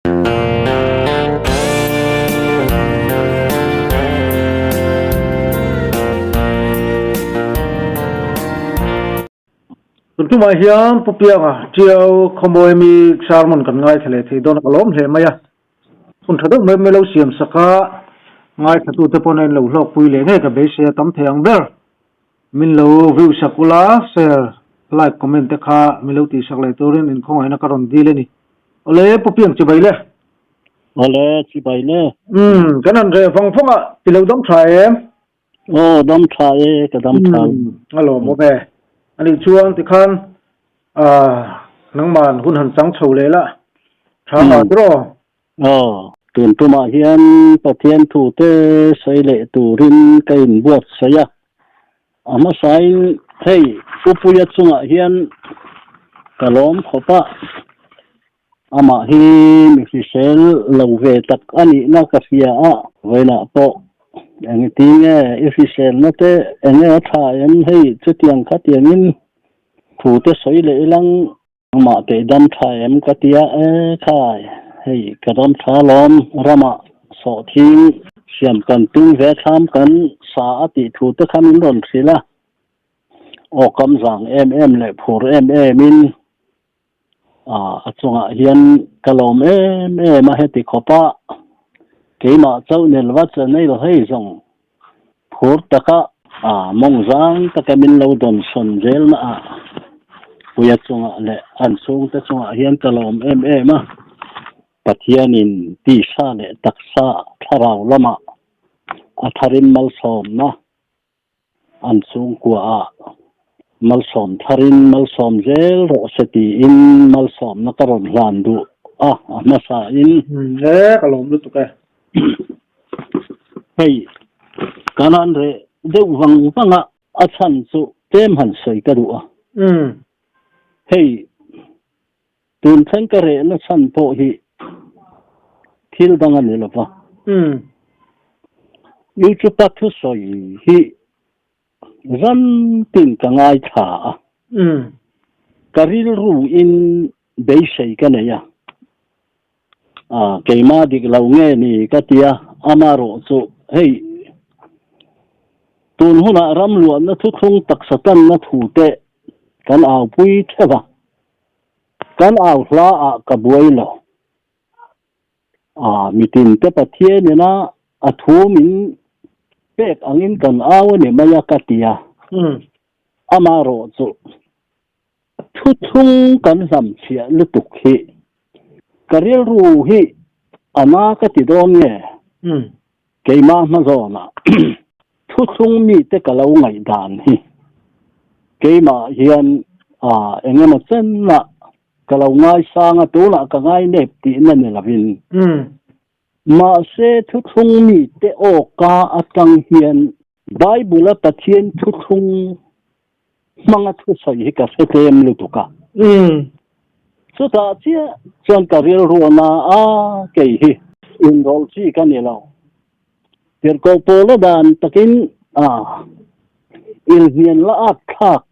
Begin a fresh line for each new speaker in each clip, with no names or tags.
Tun tumah hian Pu Pianga Tiau khawmawi mi sermon kan ngaithla leh thei dawn a, ka lawm hle mai a. Hun tha deuh mai mai lo siam sak a, ngaithlatute pawhin a inlo hlawkpui leh ngei ka beisei a tam thei ang ber. Min lo view sak ula, share, like, comment te kha min lo tih sak leh turin inkhawngaihna ka rawn dil a ni. Awle, Pu Piang chibai le.
Awle, chibai le.
Umm, kan han reh vang vang a, ti lo dam tha em?
Aw, dam tha e, ka dam tha.
Umm, a lawm awm e. Anih chuan tikhan ah nangman hun han chang chho leh la, tha ngah tiraw?
Aw, tun tumah hian Pathian thute sawi leh turin ka inbuatsaih a. A hmasain hei Upuia chungah hian ka lawm khawp a, amah hi mi hrisel lo ve tak a nihna ka hria a, vawiinah pawh engti nge i hriselna te enge a tha em hei chutiang khatiangin thute sawi leh ilang. Amah teh dam tha em ka tia e khai, hei ka dam tha lawm ramah sawhthing siam kan tum ve thlam kan sa a tih thu te kha min rawn hrilh a, aw kam zang em em leh phur em em in a chungah hian ka lawm em em a heti khawp a, keimah chauh nel va channel hei zawng Phur taka mawng zang taka min lo dawn sawn zel na ah Puia chungah leh an chhungte chungah hian ka lawm em em a, Pathianin tisa leh taksa thlarau lamah a tharin malsawmna an chhungkua ah malsawm tharin malsawm zel rawh se tiin malsawmna ka rawn hlan duh a, a hmasa in.
E, ka lawm lutuk e.
Hei, kan han reh deuh vang vang a, a chhan chu tlem han sawi ka duh a. Hei, tun thleng ka rehna chhan pawh hi thil dang a ni lo va. YouTube-a thusawi hi Zan tin ka ngaithla a, ka rilru in beisei ka nei a, keimah dik lo nge ni ka tia, amarawh chu hei tun hunah ram luahna thuthlung taksa tanna thu te kan aupui theuh a, kan au hla ah ka buai lo. A mitin te Pathian ina a thu min pek angin kan au a ni mai a ka ti a. Amarawh chu thuthlung kan hlamchhiah lutuk hi ka rilru hi a na ka ti dawn nge? Keimah hma zawnah thuthlung mite ka lo ngaihdan hi keimah hian eng emaw chenah Ka lo ngaisang a, tunah ka ngai nep tihna ni lovin. Mahse, thuthlung mite awka atang hian Bible-a Pathian thuthlung hmanga thusawi hi ka hre tlem lutuk a. Chutah chiah chuan ka rilru a na a, kei hi inrawlh chi ka ni lo. Tirhkoh Paula dan takin a inhnian la at thlak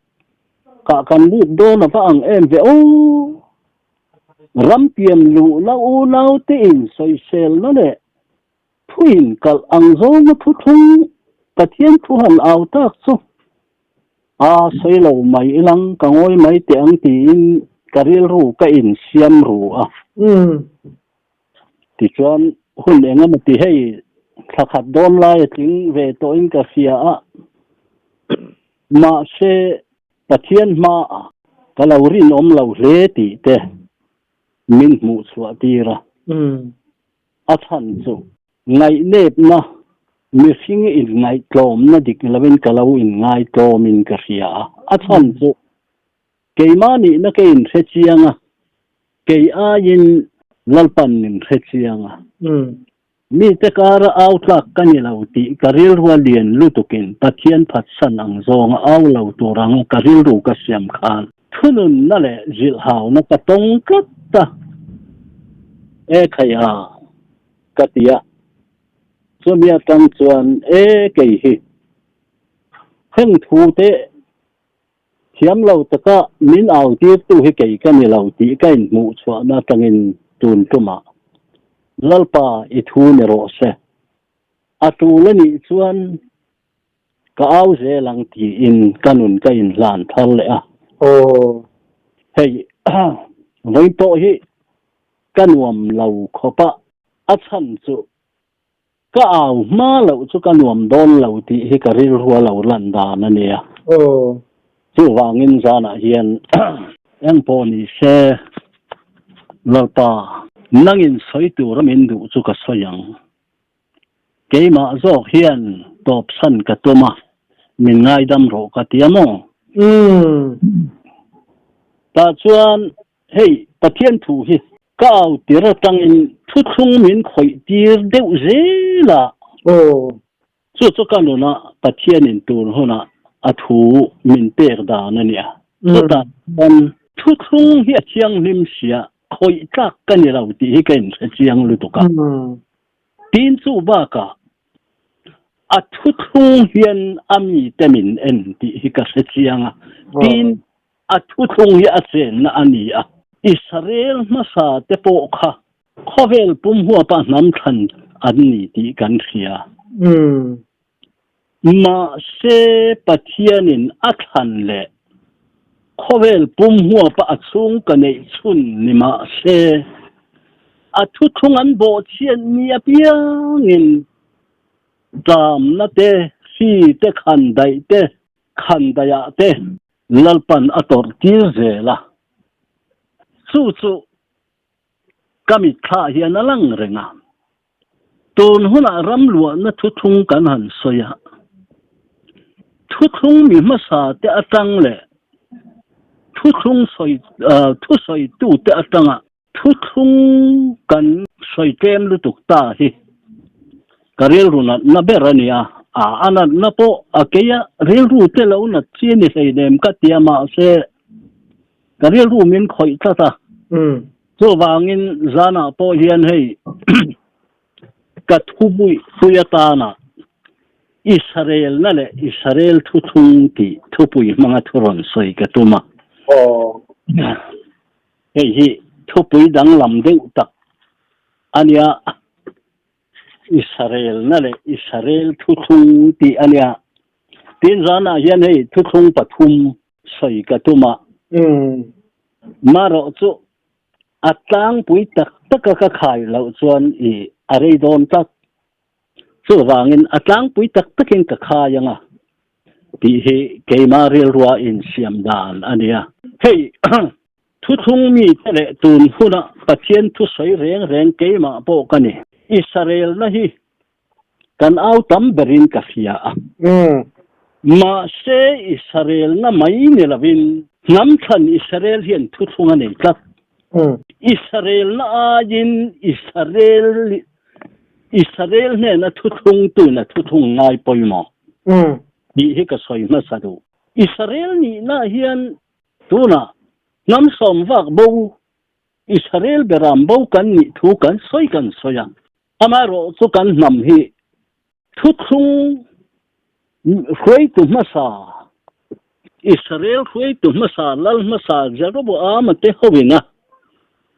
Kah kan lut dawn a va ang em ve aw. Rampian luhna unaute in sawiselna leh thu in kalh ang zawnga thu thlung Pathian thu han au tak chu a sawi lo mai ilang ka ngawi mai teh ang tiin ka rilru ka insiam ru a. Tichuan hun eng emaw ti hei thla khat dawn lai a tling ve tawhin ka hria a. Mahse, Pathian hmaah ka lo rinawm lo hle tih te min hmuh chhuah tir a. A chhan chu ngaihnepna, mihring inngaihtlawmna dik loin ka lo inngaitlawmin ka hria a. A chhan chu keimah nihna ka inhre chiang a, kei aiin Lalpan min hre chiang a. Mite kara au tlak ka ni lo tih ka rilrua lian lutukin Pathian phatsan ang zawnga au lo tur anga ka rilru ka siam khan thununna leh zilhhauna ka tawng tlat a. E khaiha, ka ti a. Chumi atang chuan e kei hi heng thu te thiam lo taka min au tirtu hi kei ka ni lo tih ka inhmuh chhuahna atangin tun tumah. Lalpa i thu ni rawh se. A tul a nih chuan ka au zel ang tiin ka nun ka inhlan thar leh a.
Aw.
Hei vawi pawh hi ka nuam lo khawp a, a chhan chu ka au hma loh chu ka nuam dawn lo tih hi ka rilru a lo lan dan a nia.
Aw.
Chuvangin zanah hian engpawh ni se Lalpa nangin sawi tura min duh chu ka sawi ang. Keimah zawk hian tawpsan ka tum a, min ngaidam rawh ka ti a maw?
Umm.
Tah chuan hei Pathian thu hi ka au tir atangin thuthlung min khawih tir deuh zel a.
Aw.
Chu chu ka nuna Pathianin tun hunah a thu min pek dan a nia. Chutah chuan thuthlung hi a thianghlim sia khawih tlak ka ni lo tih hi ka inhre chiang lutuk a. Tin chu bakah a thuthlung hian a mite min en tih hi ka hre chiang a. Tin a thuthlung hi a chenna a ni a. Israel hmasa te pawh kha khawvel pum huapa hnam thlan an ni tih kan hria. Mahse, Pathianin a thlan leh khawvel pum huapa a chhung ka neih chhun ni mahse, a thuthlung an bawhchhiat ni apiangin tlamna te, hri te, khandaih te, khandaihah te Lalpan a tawrh tir zel a. Chu chu ka mitthla hian a lang reng a. Tun hunah ram luahna thuthlung kan han sawi a, thuthlung mi hmasa te atang leh thuthlung sawi thusawitu te atanga thuthlung kan sawi tlem lutuk ta hi ka rilru natna ber a ni a, a natna pawh a keia rilru te lo nat chi a ni hleinem ka ti a mahse ka rilru min khawih tlat a. Chuvangin zanah pawh hian hei ka thu pui atana Israelna leh Israel thuthlung tih thupui hmanga thu rawn sawi ka tum a. Hei hi thupui danglam deuh tak a nia. Israelna leh Israel thuthlung tih a nia. Tin zanah hian hei thuthlung pathum sawi ka tum a. Marawh chu a tlangpui tak taka ka khai loh chuan i a rei dawn tlat. Chuvangin a tlangpui tak takin ka khai ang a tih hi keima rilrua insiam dan a nia. Hei thuthlung mite leh tun huna Pathian thusawi reng reng keimah pawh ka ni. Israelna hi Kan au tam berin ka hria a. Mahse, Israelna mai ni lovin hnam thlan Israel hian thuthlung a nei tlat. Israelna aiin Israel Israel hnena thuthlung tuina thuthlung ngai pawimawh tih hi ka sawi hmasa duh. Israel nihna hian tunah hnam sawm vak bo Israel beram bo kan nih thu kan sawi kan sawi a. Amaherawh chu kan hnam hi thuthlung hruaitu hmasa, Israel hruaitu hmasa, lal hmasa Jeroboama te hoin a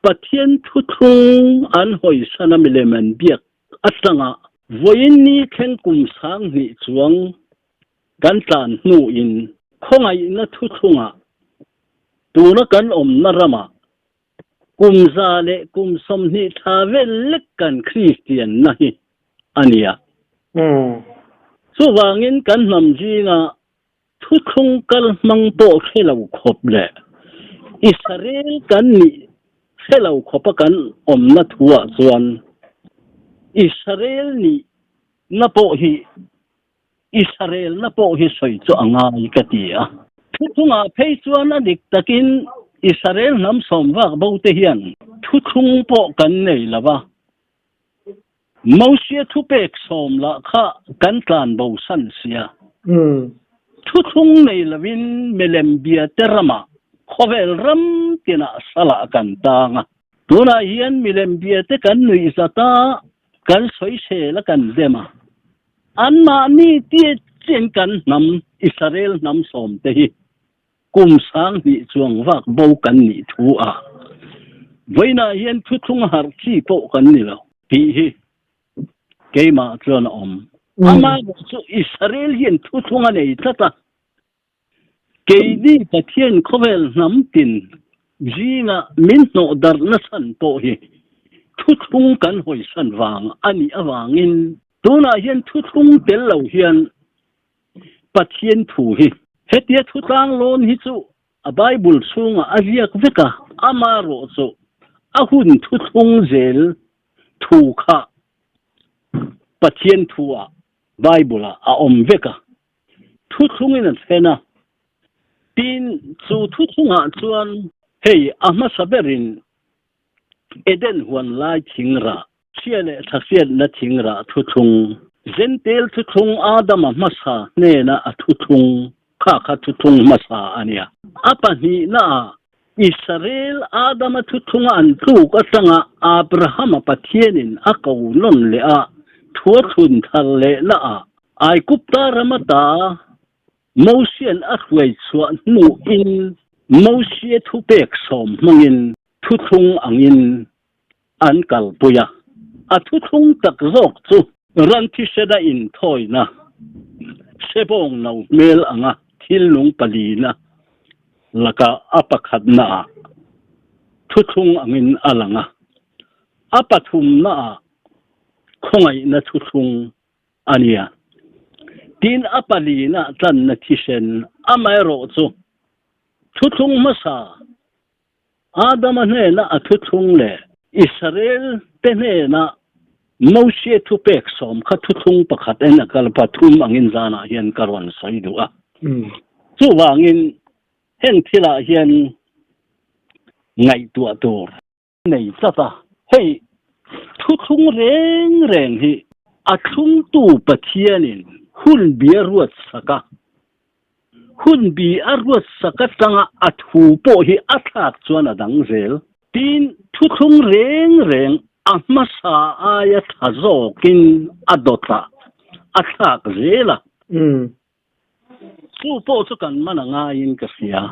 Pathian thuthlung an hawisan a milem an biak atanga vawiin ni thleng kum 2000 chuang kan tlan hnuin khawngaihna thuthlungah tuna kan awmna ramah Kum 120 thla vel lek kan Kristianna hi a ni a. Chuvangin kan hnam zinga thuthlung kal hmang pawh hre lo khawp leh Israel kan nih hre lo khawpa kan awmna thuah chuan Israel nihna pawh hi Israelna pawh hi sawi chu a ngai ka ti a. Thuthlungah phei chuan a dik takin Israel hnam sawm vak bo te hian thuthlung pawh kan nei lo va. Mosia thupek sawm lah kha kan tlan bo san sia. Thuthlung nei lovin milem bia te ramah khawvel ram tinah salah kan tang a. Tunah hian milem bia te kan nuih zat a, kan sawisel a kan dem a. Anmahni tia chian kan hnam Israel hnam sawmte hi kum 2000 chuang vak bo kan nih thu a, vawiinah hian thuthlung harh chi pawh kan ni lo. Tih hi keimah chuan a awm. Amaherawh chu Israel hian thuthlung a nei tlat a, keini Pathian khawvel hnam tin zinga min hnawh darhna chhan pawh hi thuthlung kan hawisan vang a nih avangin tunah hian thuthlung tel lo hian Pathian thu hi hetia thutlang lawn hi chu A Bible chhungah a ziak vek a, amaherawh chu a hun thuthlung zel thu kha Pathian thu-ah Bible-ah a awm vek a, thuthlungin a then a. Tin, chu thuthlungah chuan hei a hmasa berin Eden huan lai thingrah, chhia leh thahriatna thingrah thuthlung, Zentel thuthlung Adama hmasa hnena a thuthlung kha kha thuthlung hmasa a nia. A pahnihnaah Israel Adama thuthlunga an tluk atanga Abrahama Pathianin a ko nawn leh a thuathlun thar lehnaah Aigupta ram ata Mosian a hruai chhuah hnuin Mosia thupek sawm hmangin thuthlung angin an kalpui a. A thuthlung tak zawk chu ran thisena inthawina, sebawng no hmel anga thil nung palina laka a pakhatnaah thuthlung angin a lang a, a pathumnaah khawngaihna thuthlung a nia. Tin, a palina tlanna thisen amaherawh chu thuthlung hmasa Adama hnena a thuthlung leh Israel te hnena Mosia thupek sawm kha thuthlung pakhat en a kal pathum angin zanah hian ka rawn sawi duh a. Chuvangin heng thilah hian ngaihtuah tur. nei tlat a, hei thuthlung reng reng hi a thlungtu Pathianin hun bi a ruat sak a, hun bi a ruat sak atanga a thu pawh hi a thlak chuan a dang zel. Tin, thuthlung reng reng a hmasa aia tha zawkin a dawtah a thlak zel a. Chu pawh chu kan man a ngaiin ka hria.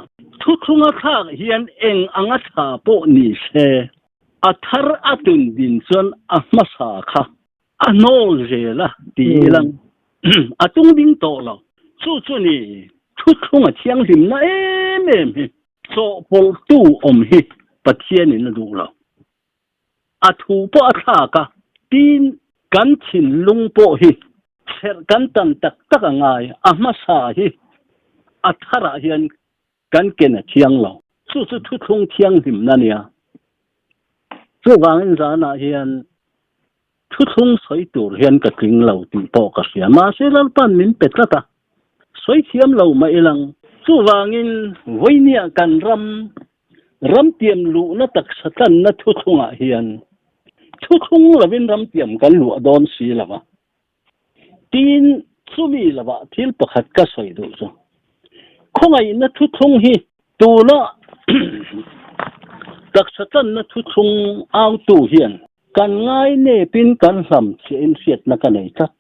Thuthlunga thlak hian eng anga tha pawh ni se, a thar a tun din chuan a hmasa kha a hnawl zel a ti ilang a tung ding tawh lo. Chu chu ni thuthlunga thianghlimna em em hi chawhpawlhtu awm hi Pathianin a duh lo. A thu pawh a thlak a, tin kan thinlung pawh hi chherh kan tan tak tak a ngai, a hmasa hi a tharah hian kan ken a thiang lo. Chu chu thuthlung thianghlimna a nia. Chuvangin zanah hian Thuthlung sawi tur hian ka tling lo tih pawh ka hria. Mahse Lalpa'n min pe tlat a, sawi thiam lo mah ilang. Chuvangin vawinia kan ram, ramtiam luhna taksa tlanna thuthlungah hian thuthlung lovin ramtiam kan luah dawn si lo va. Tin, chumi lovah thil pakhat ka sawi duh chu, khawngaihna thuthlung hi tuna taksa tlanna thuthlung autu hian Kan ngai nepin kan hlam chiahin hriatna ka nei tlat.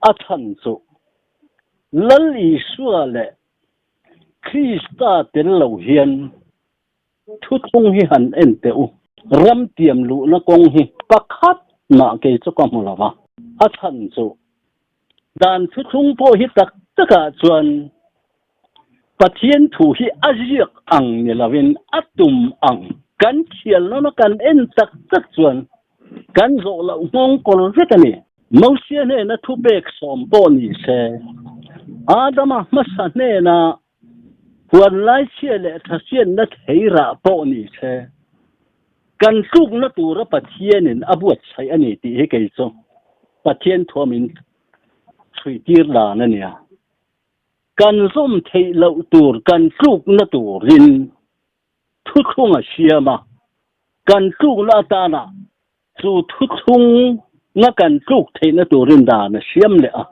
A chhan chu Lal Isua leh Krista tel lo hian thuthlung hi han en teh u. Ram tiam luhna kawng hi pakhat mah kei chu ka hmu lo va. A chhan chu Dan thuthlung pawh hi tak takah chuan Pathian thu hi a ziak ang ni lovin a tum ang kan thial nawn a kan en tak tak chuan kan zawh loh nghawng kawl vek a ni. Mosia hnena thupek sawm pawh ni se, Adama hmasa hnena huan laichhia leh thasianna theirah pawh ni se, Kan tlukna tura Pathianin a buatsaih a ni tih hi kei chu Pathian thuamin chhuitir dan a nia. Kan zawm theih loh tur kan tlukna turin thuthlung a siam a, kan tlukna atana chu thuthlunga kan tluk theihna turin dan a siam leh a.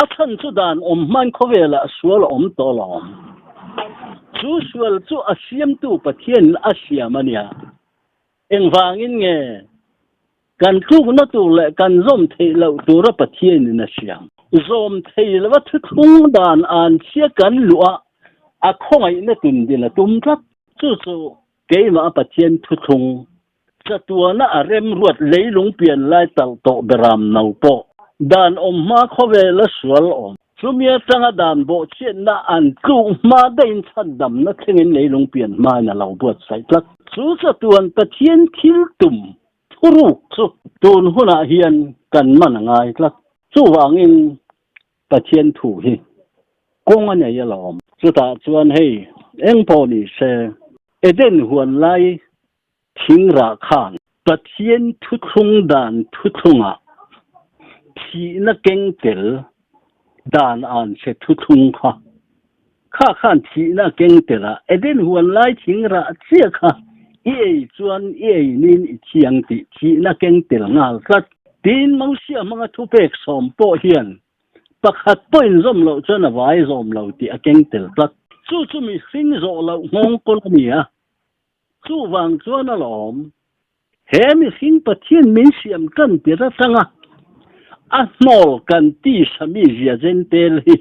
A chhan chu dan awm hmain khawvelah sual a awm tawh lo ang. Chu sual chu a siamtu Pathianin a siam a nia. Engvangin nge kan tlukna tur leh kan zawm theih loh tura Pathianin a siam? Zawm thei lova thuthlung dan anchhia kan luh a, a khawngaihna tundin a tum tlat. Chu chu keimah Pathian thuthlung. Chatuana a remruat leilung pian lai talh tawh beram no pawh dan awm hma khawvela sual awm. Chumi atanga dan bawhchhiatna an tluk hma daihin chhandamna thlengin leilung pian hmain a lo buatsaih tlat. Chu chatuan Pathian thil tum thuruk chu tun hunah hian kan man a ngai tlat. Chuvangin Pathian thu hi kawng a nei alawm. Chutah chuan hei eng pawh ni se Eden huan lai Thing rah khan Pathian thuthlung dan thuthlungah thihna keng tel dan an che thuthlung kha. Kha khan thihna keng tel a, Eden huan lai thing rah chiah kha i ei chuan i ei nin i thiang tih thihna keng tel nghal tlat. Tin, Mosia hmanga thupek sawm pawh hian pakhat pawh inzawm loh chuan a vai zawm lo tih a keng tel tlat. Chu chu mihring zawh loh nghawng kawl a ni a, Chuvang chuan alawm, he mihring Pathian min siam tan tir atanga a hnawl kan tisa mi zia Jentel hi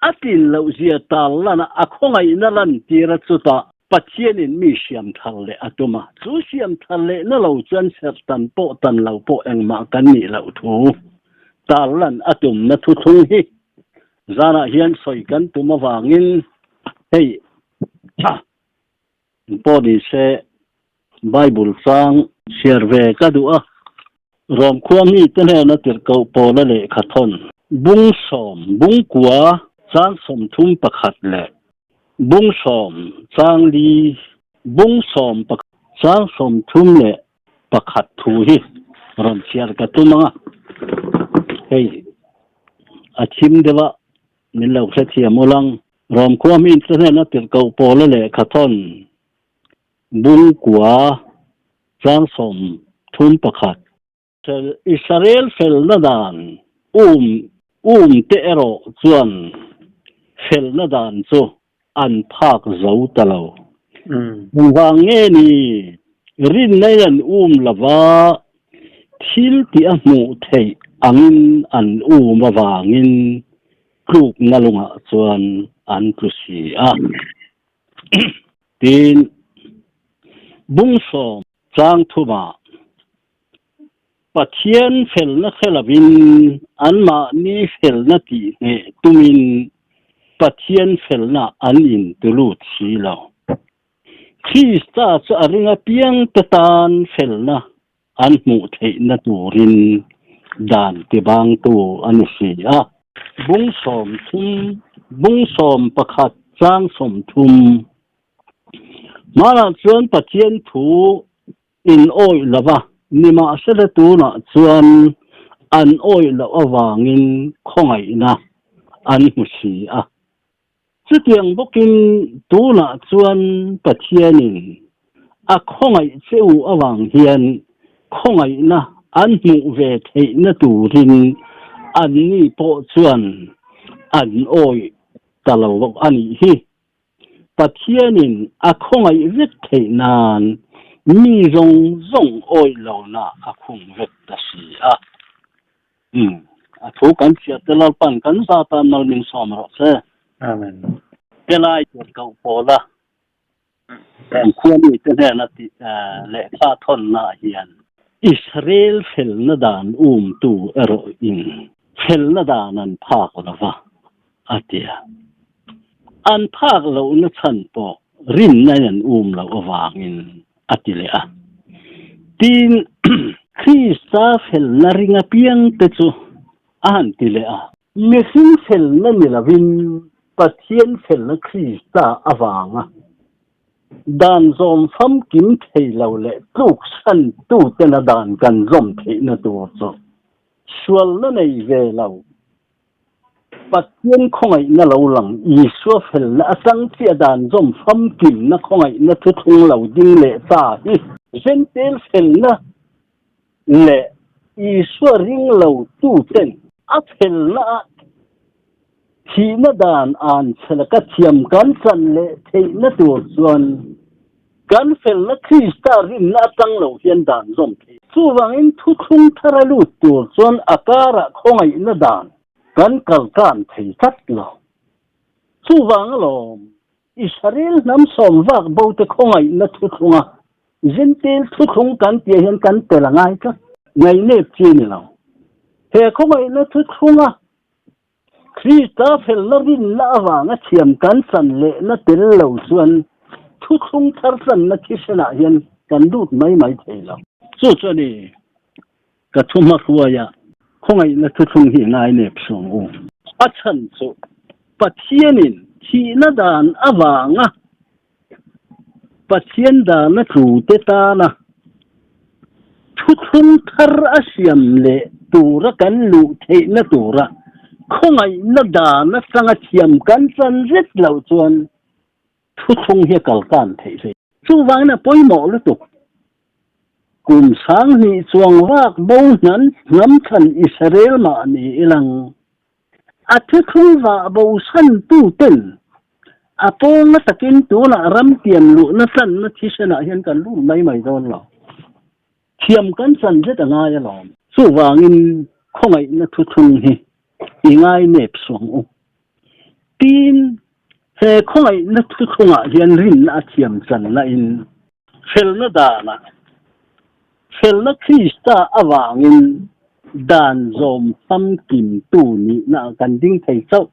a tlin loh zia tal lana a khawngaihna lantir a chutah Pathianin mi siam thar leh a tum a, chu siam thar lehna lo chuan serh tan pawh tan lo pawh engmah kan nih loh thu tal lan a tumna thuthlung hi zanah hian sawi kan tum avangin hei Pawh ni se Bible chang chhiar ve ka duh a. Rom khua mite hnena tirhkoh Paula lehkha thawn bung sawm, bung kua chang 31 leh bung sawm chang li, bung sawm chang 31 thu hi rawn chhiar ka tum ang a. Hei a thim deuh a, min lo hrethiam ulang. Rom khua hmin te hnena tirhkoh Paula lehkha thawn bung kua chang 31. Israel felna dan um um te erawh chuan felna dan chu an phak zo ta lo. Engvang nge ni rinna in an um lova thil tih a hmuh theih angin an um avangin tlukna lungah chuan an tlu si a. Tin, bung sawm chang thumah Pathian felna hre lovin anmahni felna tih hneh tumin Pathian felna an intulut si lo. Krista chu a ring apiangte tan felna an hmuh theihna turin dan tibangtu a ni si a. Bung 30, bung 11 chang 30. Hmanah chuan Pathian thu in awih lo va, nimahsela tunah chuan an awih loh avangin khawngaihna an hmu si a. Chutiang bawkin tunah chuan Pathianin a khawngaih che u avang hian khawngaihna an hmuh ve theihna turin anni pawh chuan an awih ta lo a nih hi. Pathianin a khawngaih vek theih nan mi zawng zawng awih lohna a khung vek ta si a. Umm, a thu kan chhiar te Lalpan kan za tan mal min sawm rawh se.
Amen.
Helai tirhkoh pawla kan khua mite hnena tih lehkha thawnna ah hian Israel felna dan umtu erawh in felna dan an phak lova a ti a. An phak lohna chhan pawh rinna in an um loh avangin a ti leh a. Tin, Krista felna ring apiangte chu a han ti leh a. Mihring felna ni lovin Pathian felna Krista avanga dan zawm famkim thei lo leh tluksan tutena dan kan zawm theihna tur chu sualna nei ve lo Pathian khawngaihna lo lang Isua felna atang chiah dan zawm famkimna khawngaihna thuthlung lo ding leh ta hi Zentel felna leh Isua ring lo tuten a felna ah thihna dan an che laka thiam kan chan leh theihna tur chuan kan felna Krista rinna atang lo hian dan zawm thei. Chuvangin thuthlung thar a lut tur chuan a karah khawngaihna dan kan kal tan thei tlat lo. Chuvang alawm Israel hnam sawm vak bo te khawngaihna thuthlunga. Zentel thuthlung kan tih ah hian kan tel a ngai tlat. Ngaihnep chi a ni lo. He khawngaihna thuthlunga Krista felna rinna avanga thiam kan chan lehna tel lo chuan thuthlung thar channa thisenah hian kan lut mai mai thei lo. Chu chu a ni, ka thu hmahruaia khawngaihna thuthlung hi ngainep suang u. A chhan chu Pathianin thihna dan avanga Pathian dana tlute tana thuthlung thar a siam leh tura kan luh theihna tura khawngaihna dan atanga thiam kan chan zet loh chuan thuthlung hi a kalkan theih hle. Chuvangin a pawimawh lutuk. Kum 2000 chuang vak bo hnan hnam thlan Israel mah ni ilang A thuthlung vah bosan tuten a pawnga takin tunah ram tiam luhna tlanna thisenah hian kan lut mai mai dawn lo. Thiam kan chan zet a ngai alawm. Chuvangin khawngaihna thuthlung hi i ngai nep suang u. Tin, he khawngaihna thuthlungah hian rinna a thiam chan lahin felna danah Felna Krista avangin dan zawm famkimtu nihna kan ding thei chauh.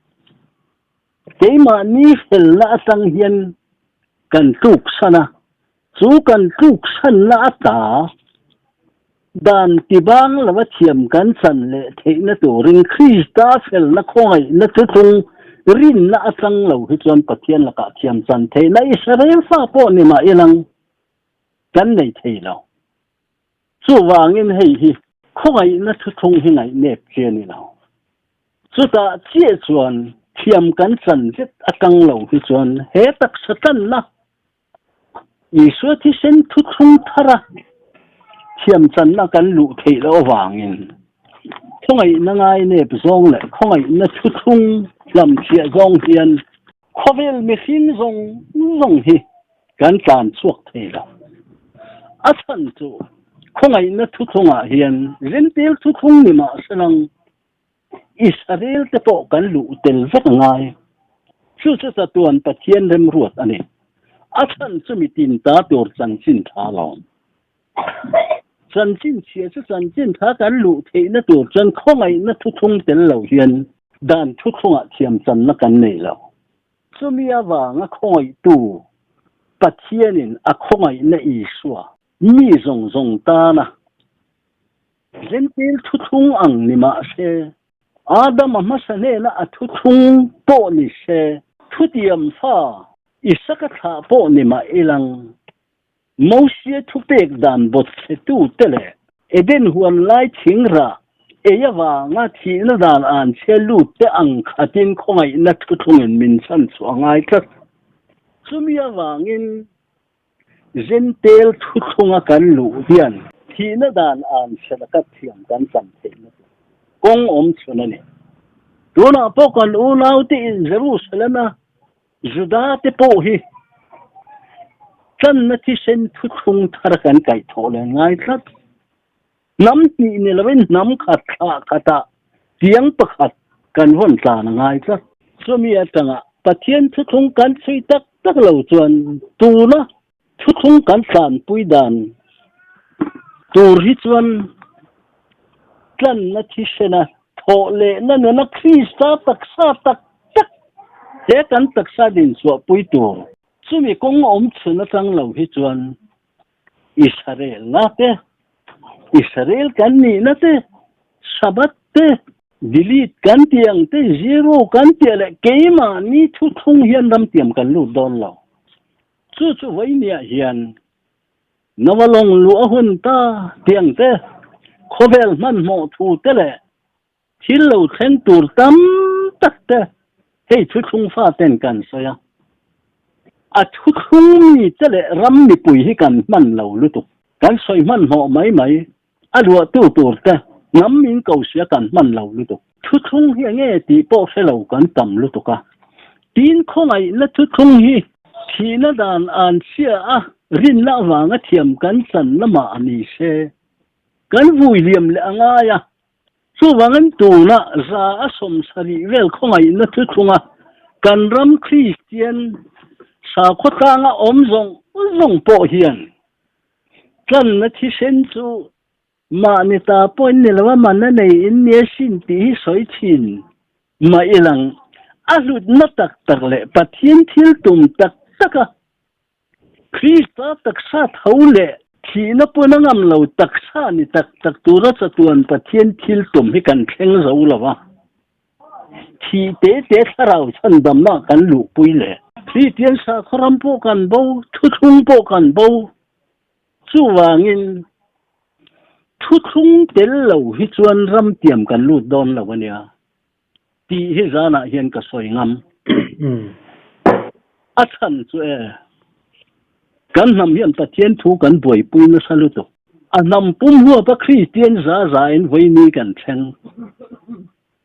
Keimahni felna atang hian kan tluksan a, chu kan tluksanna ata dan tibang lova thiam kan chan leh theihna turin Krista felna khawngaihna chu tlung rinna atang lo hi chuan Pathian lakah thiam chan theihna Israel fa pawh ni mah ilang. Kan nei thei lo. Chuvangin hei hi khawngaihna thuthlung hi ngaihnep chi a ni lo. Chutah chiah chuan thiam kan chan zet atang lo hi chuan he taksa tanna Isua thisen thuthlung thara thiam channa kan luh theih loh avangin khawngaihna ngainep zawng leh khawngaihna thuthlung hlamchhiah zawng hian Khawvel mihring zawng zawng hi kan tlan chhuak thei lo. A chhan chu khawngaihna thuthlungah hian rintir thuthlung ni mah se lang Israel te pawh kan luh tel vek a ngai. Chu chu chatuan Pathian remruat a ni. A chhan chu mitin ta tur chanchin tha lo. Chanchin chhia chu chanchin tha kan luh theihna tur chuan khawngaihna thuthlung tel lo hian dan thuthlungah thiam channa kan nei lo. Chumi avanga khawngaihtu Pathianin a khawngaihna Isua mi zawng zawng tana Zentil thuthlung ang ni mah se, Adama hmasa hnena a thuthlung pawh ni se, thutiam fa Isaka thlah pawh ni mah ilang, Mosia thupek dan bawtchhetute leh Eden huan lai thing rah ei avanga thihna dan an chhe lutte ang khatin khawngaihna thuthlungin min chhan chhuah a ngai tlat. Chumi avangin Zentel thuthlunga kan luh hian thihna dan an chhe laka thiam kan chan theihna tur kawng awm chhun a ni. Tunah pawh kan unaute in Jerusalem-a Juda te pawh hi tlanna thisen thuthlung thar kan kaihthawh leh ngai tlat. Hnam hnih ni loin hnam khat thlah khatah tiang pakhat kan vawn tlan a ngai tlat. Chumi atanga Pathian thuthlung kan chhui tak tak lo chuan tuna thuthlung kan tlanpui dan tur hi chuan tlanna thisena thawh lehna nuna Krista taksa tak tak he kan taksa dinchhuahpui tur chumi kawng awm chhun atang lo hi chuan Israelna te, Israel kan nihna te, Sabbath te, delete kan tih ang te, zero kan tih leh keimahni thuthlung hian ramtiam kan lut dawn lo. Chu chu vawinia hian Nawalawng luh a hun ta tih ang te, khawvel hmanhmawh thu te leh thil lo thleng tur tam tak te hei thuthlung fa ten kan sawi a. A thuthlung mi te leh ram mipui hi kan hman lo lutuk. Kan sawi hmanhmawh mai mai, a luahtu tur te hnam min ko sia kan hman lo lutuk. Thuthlung hi enge tih pawh hre lo kan tam lutuk a. Tin khawngaihna thuthlung hi thihna dan an chhia a, rinna avanga thiam kan chan lamah a ni se. Kan vui liam leh a ngai a. Chuvangin tuna 170 vel khawngaihna thuthlunga kan ram Kristian sakhaw tlanga awm zawng zawng pawh hian. Tlanna thisen chu mahni ta pawh in ni lo a, man a nei in nia sin tih hi sawi thin mah i lang. A hlutna tak tak leh Pathian thil tum tak tak a Krista taksa tho leh thihna pawn a ngam lo taksa ni tak tak tura chatuan Pathian thil tum hi kan thleng zo lo a. Thih te te thlarau chhandamna kan luhpui leh. Kristian sakhaw ram pawh kan bo, thuthlung pawh kan bo. Chuvangin thuthlung tel lo hi chuan ram tiam kan lut dawn lo a nia tih hi zanah hian ka sawi ngam. A chhan chu e, kan hnam hian Pathian thu kan buaipui nasa lutuk. A hnam pum huapa Kristian za za in vawiini kan thleng.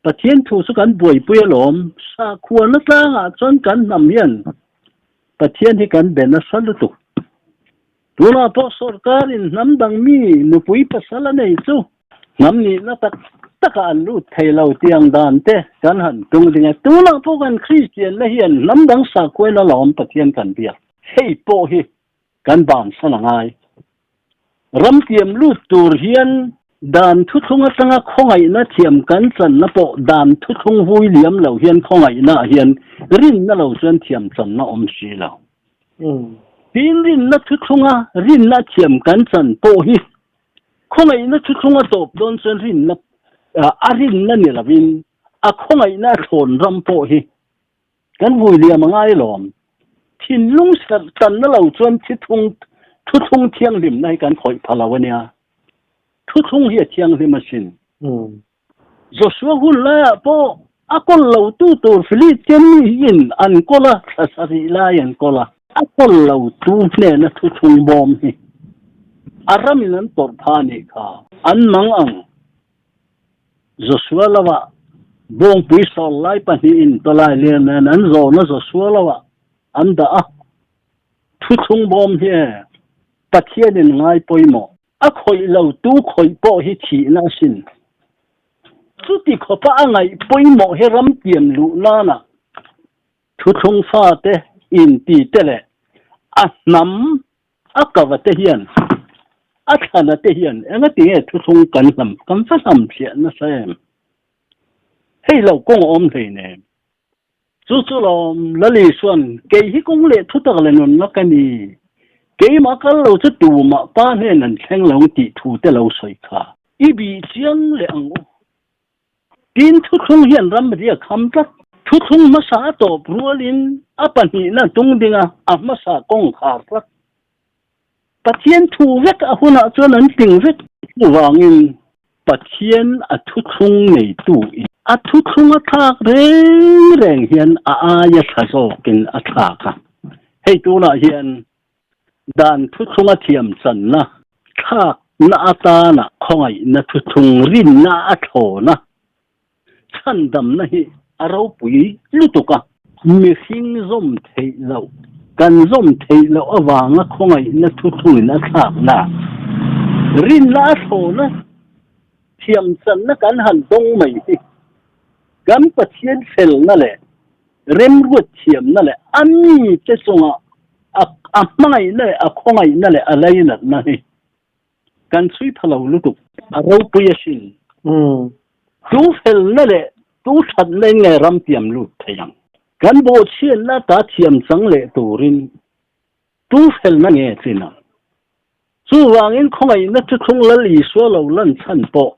Pathian thu chu kan buaipui alawm. Sakhuana tlangah chuan kan hnam hian Pathian hi kan be nasa lutuk. Tunah pawh sawrkarin hnam dang mi nupui pasal a nei chu hnam nihna tak takah an lut thei lo tiang dan te kan han tung ding a. Tunah pawh kan Kristianna hian hnam dang sakhuain alawm Pathian kan biak. Hei pawh hi Kan bansan a ngai. Ramtiam lut tur hian dan thuthlung atanga khawngaihna thiam kan channa pawh dan thuthlung vui liam lo hian khawngaihna ah hian rinna lo chuan thiam channa awm si lo. Tin rinna thuthlunga rinna thiam kan chan pawh hi khawngaihna thuthlunga tawp dawn chuan rinna a rinna ni lovin a khawngaihna a thlawn ram pawh hi Kan vui liam a ngai lawm. Thinlung serh tanna lo chuan thithung thuthlung thianghlimna hi kan khawih pha lo a nia. Thuthlung hi a thianghlim asin. Joshua hun laiah pawh a kawl lo tu tur Philistine mi hiin an kawl a, thla sarih lai an kawl a. A kawl lo tu hnena thuthlung bawm hi a ramin an tawrh pha a nih kha. An mang ang. Joshua lovah bawngpui sawl lai pahnihin tawlai lian nen an zawn a Joshua lovah an dah a, thuthlung bawm hi e, Pathianin ngai pawimawh. A khawih lo tu khawih pawh hi thihna asin. Chuti khawpa a ngaih pawimawh hi ram tiam luh nana thuthlung fate inti te leh a hnam A kava te hian, a thlana te hian engati nge thuthlung kan hlam, kan va hlam thliah nasa em? Hei lo kawng a awm hlei nem. Chu chu lawm Lali chuan kei hi kawng leh thutak leh nunna ka ni, keimah kal lo chu tumah pa hnen an thleng lo ang tih thu te lo sawi kha. I bih chiang leh ang u. Tin, thuthlung hian ramri a kham tlat. Thuthlung hmasa a tawp rualin a pahnihna tung dinga a hmasa kawng khar tlat. Pathian thu vek a hunah chuan an tling vek. Chuvangin Pathian a thuthlung neitu in a thuthlung a thlak reng reng hian a aia tha zawkin a thlak a. Hei tunah hian Dan thuthlunga thiam channa, thlakna atana khawngaihna thuthlung rinna a thlawn a, chhandamna hi a ropui lutuk a. Mihring zawm theih loh, kan zawm theih loh avanga khawngaihna thuthlungin a thlakna, rinna a thlawn a, thiam channa kan han dawng mai hi kan Pathian felna leh Remruat thiamna leh a mite chunga a hmangaihna leh a khawngaihna leh a lainatna hi kan chhui pha lo lutuk. A ropui asin. Tu felna leh tu thatna in nge ram tiam lut thei ang? Kan bawhchhiatna ta thiam chang leh turin tu felna nge chin ang? Chuvangin khawngaihna thuthlung Lal Isua lo lan chhan pawh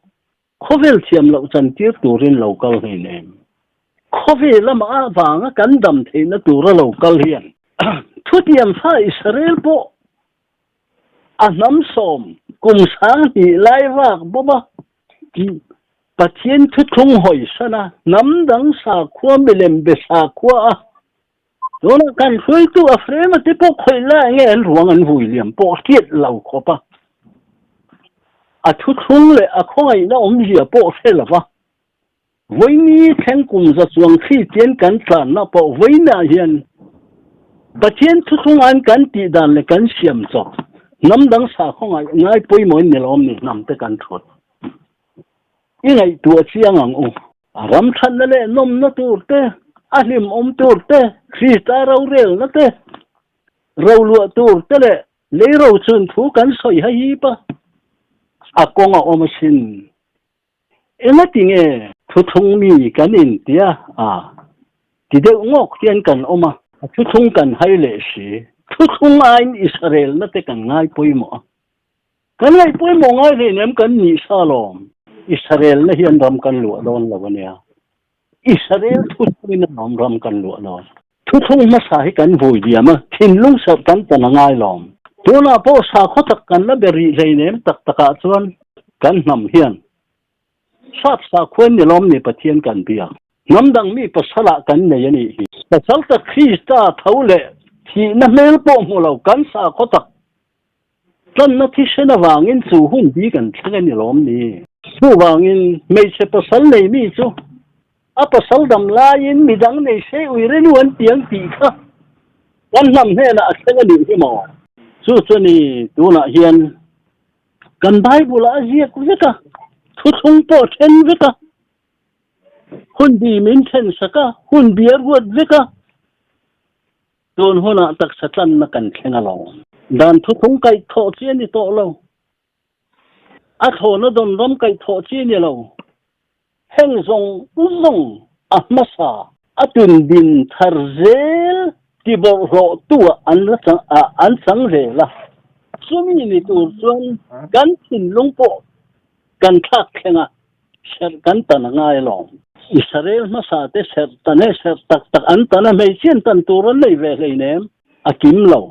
Khawvel thiam loh chantir turin lo kal hlei nem. Khawvel amah avanga kan dam theihna tura lo kal hian thutiam fa Israel pawh a hnam sawm kum 2000 lai vak bawm a, Pathian thuthlung hawisan a, hnam dang sakhua milem be sakhua a, tunah kan hruaitu a frame te pawh khawih lai nge an ruang an vui liam pawh hriat lo khawp a, a thuthlung leh a khawngaihna awmzia pawh hre lo va, vawiini thleng kum za chuang Kristian kan tlanna pawh vawiinah hian Pathian thuthlung an kan tih dan leh kan siam chawp hnam dang sakhaw ngai pawimawhin ni lawm ni hnam te kan thut i ngaihtuah chiang ang u. A ram thatna leh nawmna tur te, a hlimawm tur te, Krista rorelna te, roluah tur te leh. Lei rochun thu kan sawi ha hip a, a kawng a awm asin. Engati nge thuthlung mi kan intia a ti deuh ngawk hian kan awm a, a thuthlung kan hai leh si. Thuthlung aiin Israelna te kan ngai pawimawh a, kan ngaih pawimawh ngai hleinem kan nih sa lawm. Israelna hian ram kan luah dawn lo a nia. Israel thuthlungin a lawm ram kan luah dawn. Thuthlung hmasa hi kan vui diam a, thinlung serh kan tan a ngai lawm. Tunah pawh sakhaw tak kan la be rih hleinem tak takah chuan kan hnam hian sap sakhuain ni lawm ni Pathian kan biak. Hnam dang mi pasalah kan nei a nih hi. Pasal tak Krista tho leh thihna hmel pawh hmu lo kan sakhaw tak Tlanna thisen avangin chu hun bi kan thleng a ni lawm ni? Chuvangin hmeichhe pasal nei mi chu a pasal dam laiin midang nei se ui renu an piang tih kha kan hnam hnenah a thleng a nih hi maw? Chu chu ni tunah hian kan Bible-ah a ziak vek a, thuthlung pawh a then vek a, hun bi min then sak a, hun bi a ruat vek a. Tun hunah taksa tlanna kan thleng alawm. Dan thuthung kaih thawh chi a ni tawh lo. A thlawna dawn ram kaih thawh chi a ni lo. Heng zawng zawng a hmasa a tundin thar zel ti bawlhhlawhtu ah an la an chang zel a. Chumi ni tur chuan kan thinlung pawh kan thlak thleng a. Serh kan tan a ngai alawm. Israel hmasa te serh tan e, serh tak tak an tan a, hmeichhe an tan tur an nei ve hleinem. A kim lo.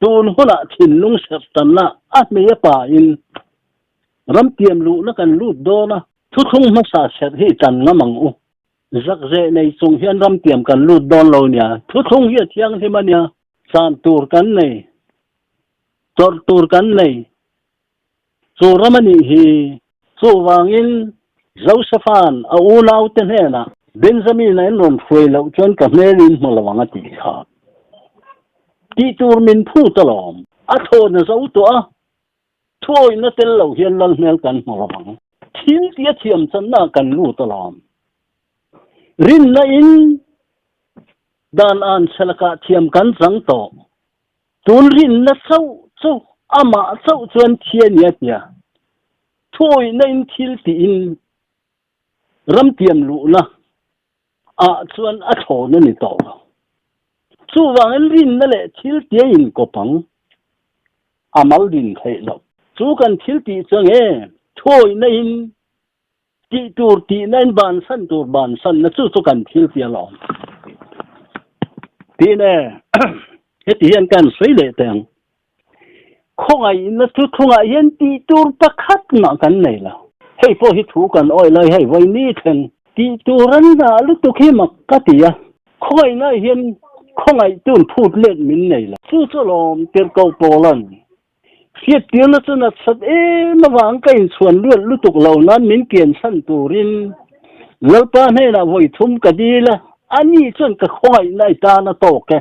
Tun hunah thinlung serh tanna a hmei a pa in ramtiam luhna kan lut dawn a, thuthlung hmasa serh hi tan ngam ang u. Zakzeh nei chung hian ramtiam kan lut dawn lo nia, thuthlung hi a thianghlim a nia, chan tur kan nei, tawrh tur kan nei. Chu ram a nih hi. Chuvangin Josepha'n a unaute hnenah, Benjamin-a in rawn hruai loh chuan ka hmel in hmu lo ang a tih kha. Tih tur min phut alawm. A thawn a zo tawh a, thuawihna tel lo hian lal hmel kan hmu lo ang. Thil tia thiam channa kan lut alawm. Rinna in dan an chhe lakah thiam kan chang tawh. Tun rinna chauh chu amah chauh chuan thi a ni a ti a, thuawihna in thil tiin ramtiam luhna ah chuan a thlawn a ni tawh lo. Chuvangin rinna leh thil tia inkawp ang a mal din theih loh. Chu kan thil tih chu nge thuawihna in Tih tur tihna in bansan tur bansanna chu chu kan thil ti alawm. Tin e, heti hian kan sawi leh teh ang. Khawngaihna chu thungah hian tih tur pakhat mah kan nei lo. Hei pawh hi thu kan awih lai hei vawi ni thleng. Tih tur an dah lutuk hi mak ka ti a. Khawngaihna hian khawngaihtu'n phut let min nei lo. Chu chu alawm tirhkoh Paula'n Hriattirna chu natsat em avang ka inchhuan luat lutuk lo nan min kiansan turin Lalpa hnenah vawi thum ka dil a, ani chuan ka khawngaihna i tan a tawk e.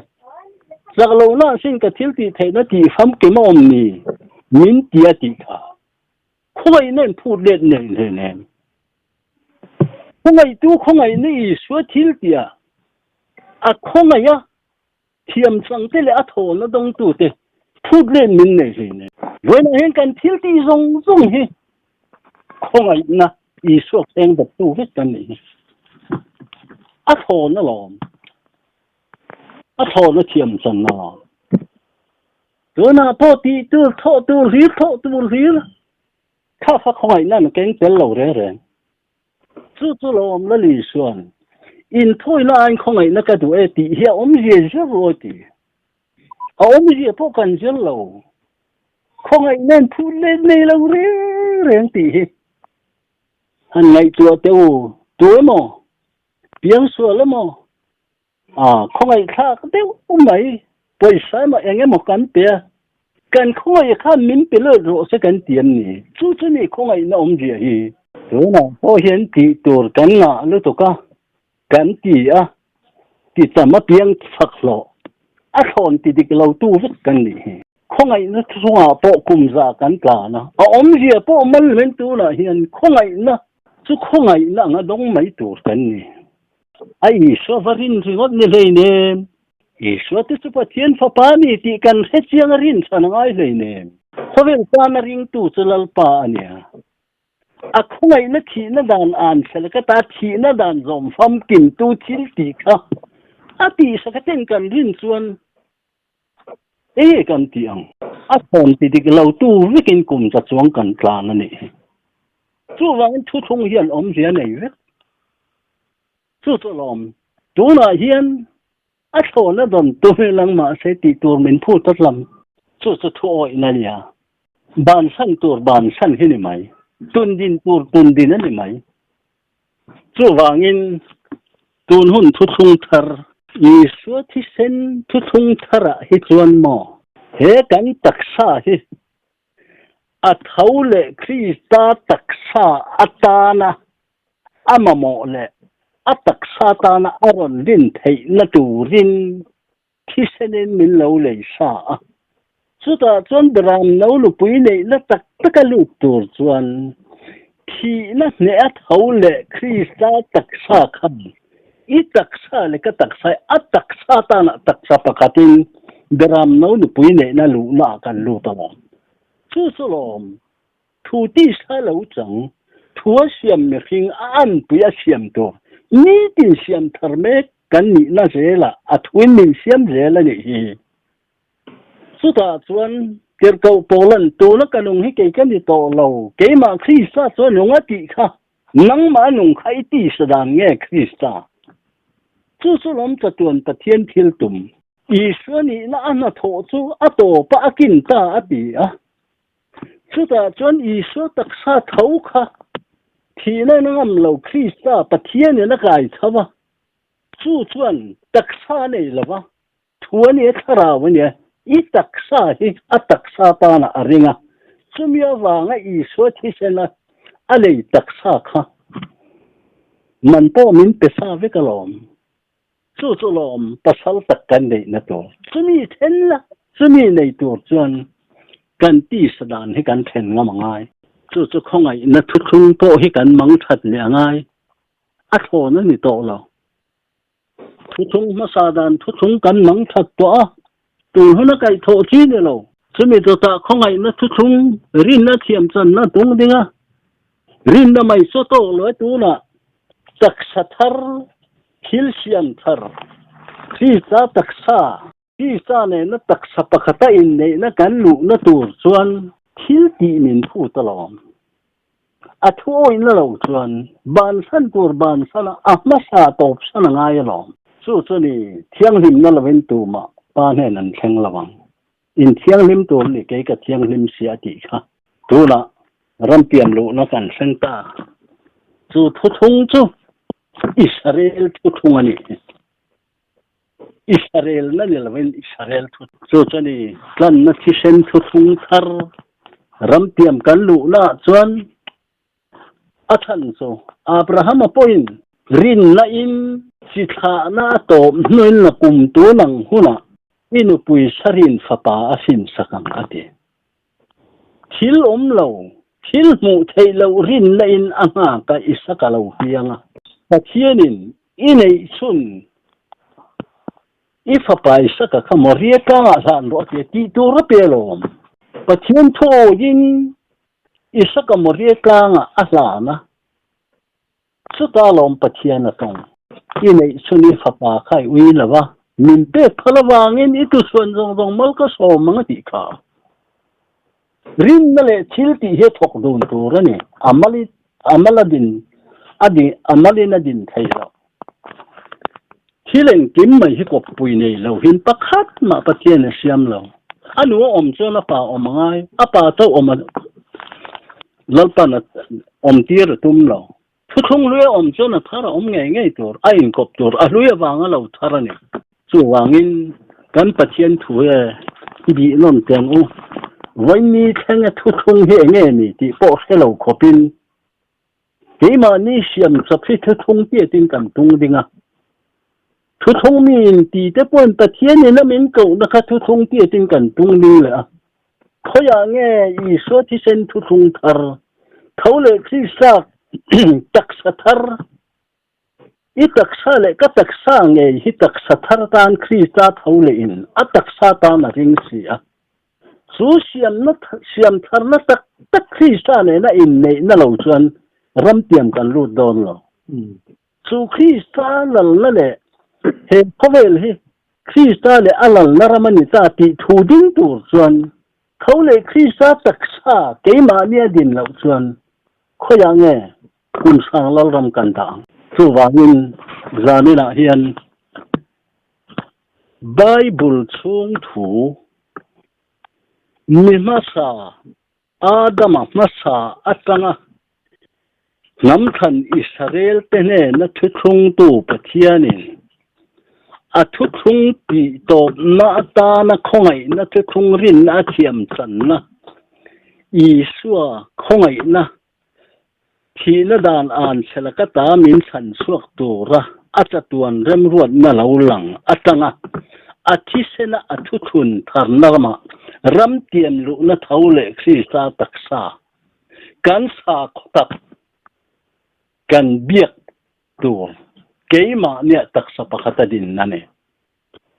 Chak lohna sin ka thil tih theihna tih famkim a awm ni min ti a tih kha. Khawngaihna in phut let nei hleinem. Khawngaihtu khawngaihna Isua thil tih a a khawngaih a. Thiam changte leh a thawlna dawngtute phut let min nei hlei nen. Vawiinah hian kan thil tih zawng zawng hi khawngaihna Isua thleng dawptu vek kan nih hi. A thlawna lawm. A thlawna thiam channa lawm. Tunah pawh tih tur, thawh tur hlir, thawh tur hlir, thla kha khawngaihna an keng tel lo reng reng. Chu chu lo awm la Lisuan, Inthawina aiin khawngaihna ka duh e tih hi a awmzia zir ruai ti. A awmzia pawh kan zir lo. Khawngaihna in phut let nei lo reng reng tih hi han ngaihtuah teh u. Tu emaw? Piangsual emaw? A khawngaihthlak deuh mai, pawisa emaw eng emaw kan pe a, kan khawngaih khan min pe let rawh se kan ti em ni? Chu chu ni khawngaihna awmzia hi. Tunah pawh hian tih tur kan ngah lutuk a, kan ti a, ti tam apiang chak hlawh, a thlawn ti dik lo tu vek kan nih hi. Khawngaihna chungah pawh kum za kan tlan a, a awmzia pawh mal men tunah hian khawngaihna chu khawngaihna anga dawng mai tur kan ni. A Isua va rin ringawt ni hleinem. Isua te chu Pathian Fapa a ni tih kan hre chiang a rin chhan a ngai hleinem. Khawvel tana ringtu chu Lalpa a nia. A khawngaihna thihna dan an fel ka ta thihna dan zawm famkimtu thil tih kha a tihsak a ten kan rin chuan enge kan tih ang? A thawn ti dik lo tu vekin kum za chuang kan tlan a nih hi. Chuvangin thuthlung hian awmzia nei vek. Chu chu lawm. Tunah hian a thlawhna dawn tu hi lang mahse tih tur min phut a tlam. Chu chu thu awihna nia. Bansan tur bansan hi ni mai. Tundin tur tundin a ni mai. Chuvangin tun hun thuthlung thar. Isua thisen thuthlung tharah hi chuan maw he kan taksa hi a tho leh Krista taksa atana a mamawh leh a taksa tana a rawn rin theihna turin thisenin min lo lei sa a. Chutah chuan Beram no nupui neihna tak taka lut tur chuan thihna hneh a tho leh Krista taksa kha i taksa leh ka taksa hi a taksa tanah taksa pakhatin Beram no nupui neihna luhna ah kan lut a lawm. Chu chu lawm Thu tisa lo chang, thu a siam mihring a anpui a siam tur, nitin siam thar mek kan nihna zelah a thuin min siam zel a nih hi. Chutah chuan Tirhkoh Paulan tuna ka nung hi kei ka ni tawh lo, keimah Krista chuan nung a tih kha, nangmah nung kha i tisa dan nge Krista? Chu chu lawm chatuan Pathian thil tum. Isua nihna a hnathawh chu a tawpah a kin ta a ti a. Chutah chuan Isua taksa tho kha thihna in a ngam lo, Krista Pathianin a kai chho a, chu chuan taksa a nei lo va, thu a nia, thlarau a nia, i taksa hi a taksa tanah a ring a, chumi avanga Isua thisena a lei taksa kha man pawh min pe sa vek alawm. Chu chu lawm pasal tak kan neihna tur. Chumi then la, chumi nei tur chuan kan tisa dan hi kan then ngam a ngai. Chu chu khawngaihna thuthlung pawh hi kan mang that leh a ngai. A thlawn a ni tawh lo. Thuthlung hmasa dan thuthlung kan mang that tawh a, tun huna kaihthawh chi ni lo. Chumi dawtah khawngaihna thuthlung rinna thiamchanna tung ding a, Rinna mai chaw tawk lo e tunah taksa thar thil siam thar Krista taksa Krista nena taksa pakhata inneihna kan luhna tur chuan thil tih min phut alawm. A thu awihna lo chuan bansan tur bansana a hmasa tawpsan a ngai alawm. Chu chu ni thianghlimna lovin tumah Pa hnen an thleng lo ang. In thianghlim tur ni kei ka thianghlim si a tih kha. Tunah rampian luhna kan thleng ta. Chu thuthlung chu Israel thuthlung a ni. Israel na ni lovin Israel thu chu chu ni tlanna thisen thuthlung thar rampian kan luhna ah chuan A chhan chu Abrahama pawhin rinna in chi thlahna a tawp hnuin la kum tun ang hunah i nupui Sarin fapa a finsak ang a ti. Thil awm lo, thil hmuh theih loh rinna in a nghak a Isaka lo piang a. Pathianin i neih chhun i fapa Isaka kha Moria tlangah hlan rawh a ti a, tih tur a pe alawm. Pathian thuawiin Isaka Moria tlangah a hlan a, chuta lawm Pathian a tawng. I neih chhun i fapa kha i ui lo a, min pek phal avangin i tuchhuan zawng zawng mal ka sawm ang a tih kha. Rinna leh thil tih hi a thawk dun tur a ni, a mal a mal a din a din a malin a din thei lo. Thil engkim mai hi kawppui nei lo hin pakhat mah Pathian a siam lo. A nu a awm chuan a pa awm a ngai, a pa chauh awm a Lalpan a awm tir a tum lo. Thuthlung hlui a awm chuan a thar a awm ngei ngei tur, a inkawp tur, a hlui avanga lo thar a ni. Chuvangin kan Pathian thu he i bih nawn teng u, vawiin thlenga thuthlung hi enge ni tih pawh hre lo khawpin Keimahni siam chawp hi thuthlung tiatin kan tung ding a. Thuthlung mi in ti te pawhin Pathian in a min kohna kha thuthlung tiatin kan tung ding leh a. Khawiah nge Isua thisen thuthlung thar, tho leh Krista taksa thar? I taksa leh ka taksa ngei hi taksa thar tan Krista tho lehin a taksa tan a ring si a. Chu siamna siam tharna tak tak Krista nena inneihna lo chuan ramtiam kan lut dawn lo. Chu Krista lalna leh he khawvel hi Krista leh a lalna ram a ni ta tih thu ding tur chuan tho leh Krista taksa keimahnia din loh chuan khawiah nge Kum sang lalram kan dah ang? Chuvangin zaninah hian Bible chhung thu mi hmasa Adama hmasa atanga hnamthlan Israel te hnena thuthlungtu Pathianin a thuthlung tih tawpna atana khawngaihna thuthlung rinna a thiam channa Isua khawngaihna Thihna dan an chhe laka ta min chhan chhuak tura a chatuan remruatna lo lang atanga a thisena a thuthlun tharna ramah ram tiam luhna tho leh Krista taksa kan sakhaw tak kan biak tur keimahnia taksa pakhat a din a ni.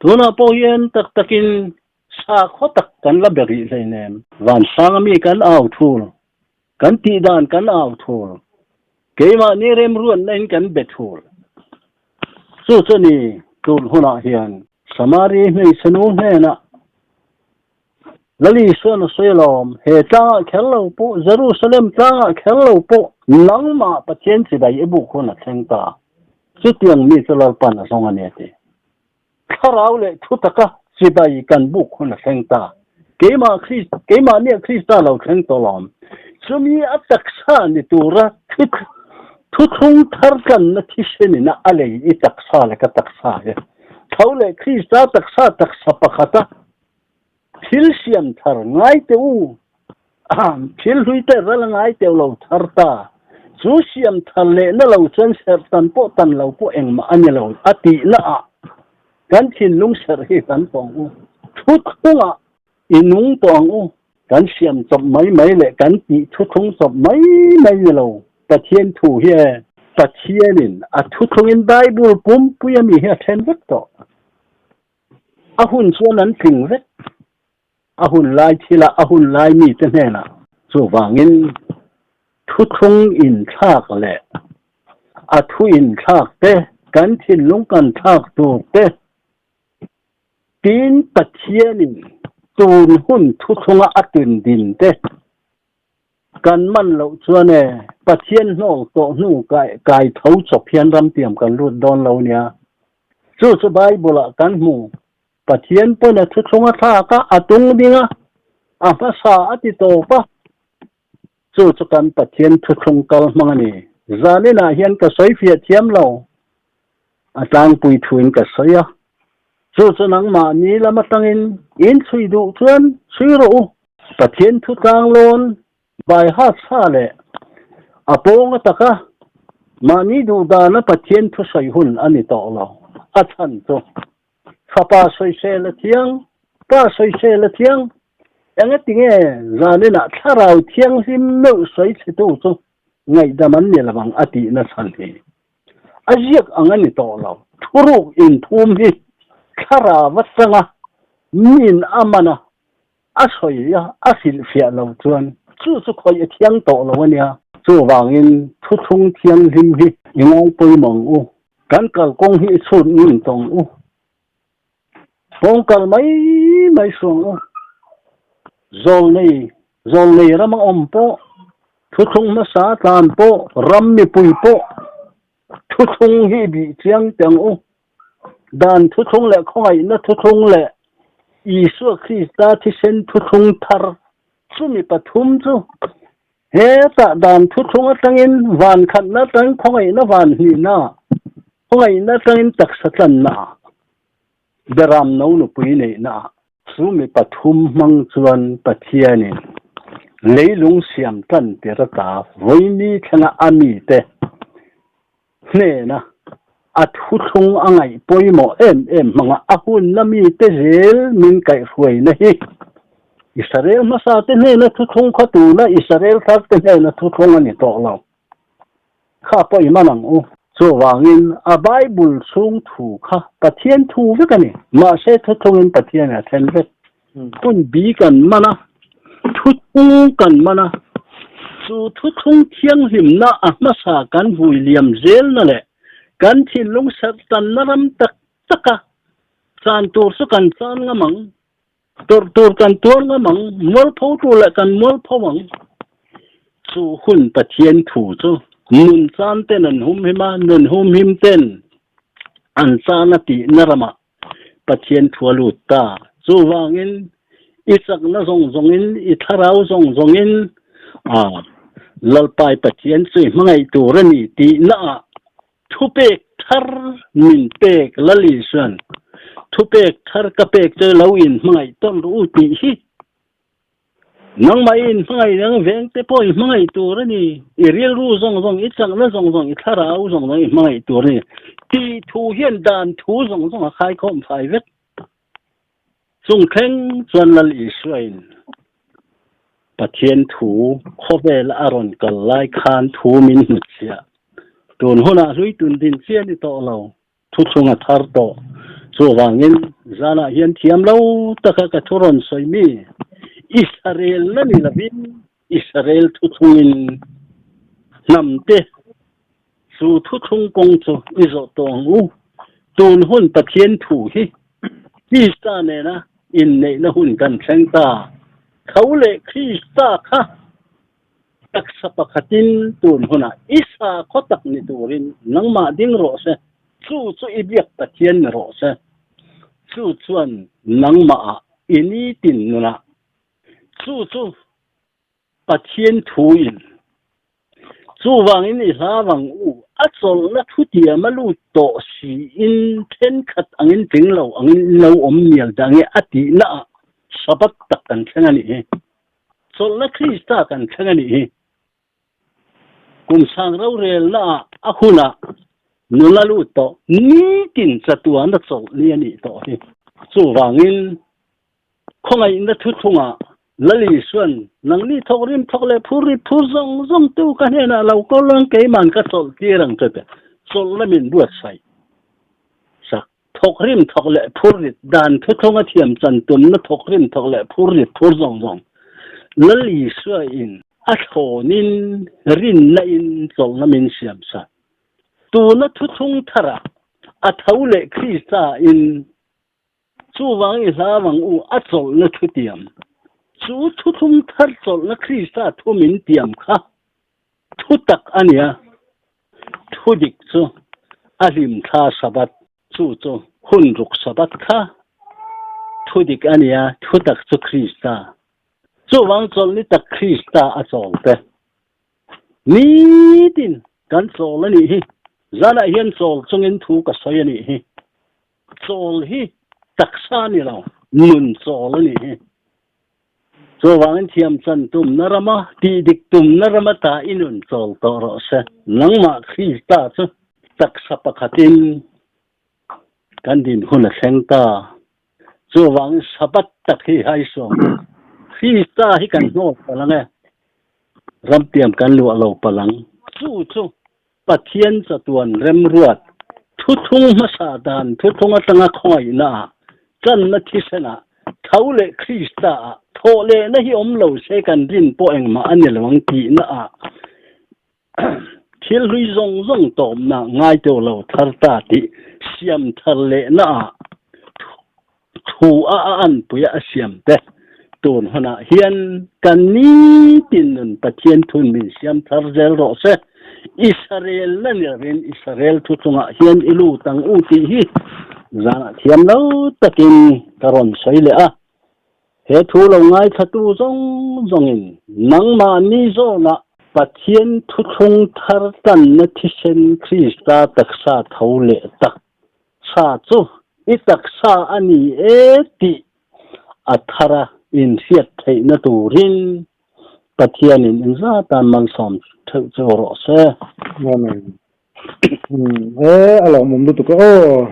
Tunah pawh hian tak takin sakhaw tak kan la be rih hleinem. Vansanga mi kan au thul, kan tih dan kan au thul, keimahni remruatna in kan be thul. Chu chu ni tun hunah hian Samari hmeichhe nu hnenah Lali Isuan a sawi alawm, he tlangah kher lo pawh, Jerusalem tlangah kher lo pawh nangmah Pathian chibai i buk hun a thleng ta. Chutiang mi chu Lalpan a zawng a ni a ti. Thlarau leh thu taka chibai kan buk hun a thleng ta. Keimah Krist, keimah nia Krista lo thleng tawh lawm. Chumi a taksa ni tura thu thuthlung thar tlanna thisen ina a lei i taksa leh ka taksa hi. Tho leh Krista taksa taksa pakhata Thil siam thar ngai teh u. Thil hlui te ral ngai teh lo thar ta. Chu siam thar lehna lo chuan serh tan pawh tan lo pawh engmah a ni lo a tihna ah kan thinlung serh hi kan tawng u. Thuthlungah i nung tawh ang u. Kan siam chawp mai mai leh kan tih thuthlung chawp mai mai ni lo. Pathian thu hi e. Pathianin a thuthlungin Bible pumpui a mi hi a then vek tawh. A hun chuan an tling vek. A hun lai thilah a hun lai mite hnenah chuvangin thuthlung inthlak leh a thu inthlak te, kan thinlung kan thlak tur te tiin Pathianin tun hun thuthlunga a tundin te kan man loh chuan e Pathian hnawl tawh hnu kai tho chawp hian ramtiam kan lut dawn lo nia. Chu chu Bible ah kan hmu. Pathian pawn a thuthlung a thlak a, a tung ding a, a hmasa a ti tawp a. Chu chu kan Pathian thuthlung kal hmang a ni. Zaninah hian ka sawi fiah thiam lo. A tlangpui thuin ka sawi a. Chu chu nangmahni lam atangin in chhui duh chuan chhui rawh u. Pathian thu tlanglawn baihat sa leh a pawng a taka mahni duh dana Pathian thu sawi hun a ni tawh lo. A chhan chu Fapa sawisel a thiang, Pa sawisel a thiang, engatinge zaninah Thlarau Thianghlim meuh sawi chhetu chu ngaihdam an ni lovang a tihna chhan hi a ziak ang a ni tawh lo. Thuruk inphum hi Thlarau atanga min a man a, a sawi a, a hrilhfiah lo chuan chu chu khawih a thiang tawh lo a nia. Chuvangin thuthlung thianghlim hi i ngai pawimawh ang u. Kan kalkawng hi i chhut ngun tawh ang u. Kawng kal mai mai suh ang u. Zawlnei, zawlnei rama awm pawh, thuthlung hmasa tlan pawh, ram mipui pawh thuthlung hi i bih chiang teh ang u. Dan thuthlung leh khawngaihna thuthlung leh Isua Krista thisen thuthlung thar chumi pathum chu hetah dan thuthlung atangin van khatna atangin khawngaihna van hnihna, khawngaihna atangin taksa tlanna ah, beram no nupui neihna ah. Chumi pathum hmang chuan Pathianin leilung siam tan tir ata vawimi thlenga a mite hnena a thuthlung a ngaih pawimawh em em hmanga a hunna mite zel min kaihhruaina hi Israel hmasa te hnena thuthlung kha tuna Israel thar te hnena thuthlung a ni tawh lo. Kha pawh i man ang u. Chuvangin a Bible chhung thu kha Pathian thu vek a ni. Mahse thuthlungin Pathian a then vek. Hun bi kan man a, thuthlung kan man a, chu thuthlung thianghlimna a hmasa kan vui liam zelna leh kan thinlung serhtanna ram tak taka chan tur chu kan chan ngam ang. Tawrh tur kan tuar ngam ang, mualpho tur leh kan mualpho ang. Chu hun Pathian thu chu nun chan ten an humhim a, nun humhim ten an chan a tihna ramah Pathian thu a lut ta. Chuvangin i chakna zawng zawngin, i thlarau zawng zawngin a Lalpai Pathian chu i hmangaih tur a ni tihnaah Thupek thar min pek Lal Isuan thupek thar ka pek chu lo in hmangaih tawn rawh u tih hi nangmah i in hmangaih dang veng te pawh i hmangaih tur a ni, i rilru zawng zawng, i chakna zawng zawng, i thlarau zawng zawng i hmangaih tur a ni tih thu hian dan thu zawng zawng a khaikhawm fai vek. Chung thleng chuan Lal Isuain Pathian thu khawvel a rawn kal lai khan thu min hnutchhiah. Tun hunah hlui tun din chi a ni tawh lo, thu chhung a thar tawh. Chuvangin zanah hian thiam lo taka ka thu rawn sawi mi, Israel na ni lovin Israel thu chungin hnamte chu thuthlung kawng chu i zawh tawh ang u. Tun hun Pathian thu hi Krista nena inneihna hun kan thleng ta. Tho leh Krista kha taksa pakhatin tun hunah i sakhaw tak ni turin nangmah ding rawh se, chu chu i biak Pathian ni rawh se. Chu chuan nangmahah i nitin nunah Chu chu Pathian thuin, Chuvangin i hla vang u, a chawlhna thutiam a lut tawh siin thenkhat angin tling lo angin in lo awm mial dah nge a tihna ah Sabbath tak kan thleng a nih hi. Chawlhna Krista kan thleng a nih hi. Kum sang rorelna ah a hunah nula lut tawh nitin chatuana chawlh ni a nih tawh hi. Chuvangin Khawngaihna thuthlungah Lal Isuan, Nangni thawk rim thawk leh phur ri phur zawng zawng tu ka hnenah lo ko lang keiman ka chawlh tir ang che te chawlh lamin buatsaih sak. Thawk rim thawk leh phur rit dan thuthlunga thiam chan tumna thawk rim thawk leh phur rit phur zawng zawng Lal Isua in a thlawnin rinna in chawlhna min siam sak. Tuna thuthlung tharah a tho leh Krista in Chuvang i hla vang u a chawlhna thu tiam. Chu thuthlung thar chawlhna Krista thu min tiam kha thu tak a nia. Thu dik chu a hlim thla Sabbath, chu chu hun ruk Sabbath kha thu dik a nia, thu tak chu Krista. Chuvang chawlhni tak Krista a chawl te. Nitin kan chawl a nih hi. Zanah hian chawl chungin thu ka sawi a nih hi. Chawl hi taksa ni lo, nun chawl a nih hi. Chuvangin thiam chan tumna rama, tih dik tumna rama ta i nun chawl tawh rawh se. Nangmah Krista chu taksa pakhatin kan din hun a thleng ta. Chuvangin Sabbath tak hi hai sawm. Krista hi kan hnawl palh ang e. Ramtiam kan luah lo palh ang. Chu chu Pathian chatuan remruat thuthlung hmasa dan thuthlung atanga khawngaihna ah, channa thisen ah, tho leh Krista ah thawh lehna hi awm lo se kan rin pawh engmah a ni lo ang tihna ah thil hlui zawng zawng tawpna ngai teuh lo thar ta tih siam thar lehna ah Thu a a anpui a siam te tun hunah hian kan nitin nun Pathian thun min siam thar zel rawh se. Israel na ni lovin Israel thu chungah hian i lut ang u tih hi zanah thiam lo takin ka rawn sawi leh a. He thu lo ngaithlatu zawng zawngin nangmahni zawnah Pathian thuthlung thar tanna thisen Krista taksa tho leh tak Sa chu i taksa a ni e tih a thara inhriat theihna turin Pathianin inzatan malsawm theuh cheu rawh se.
Amen. E, a lawmawm lutuk e aw.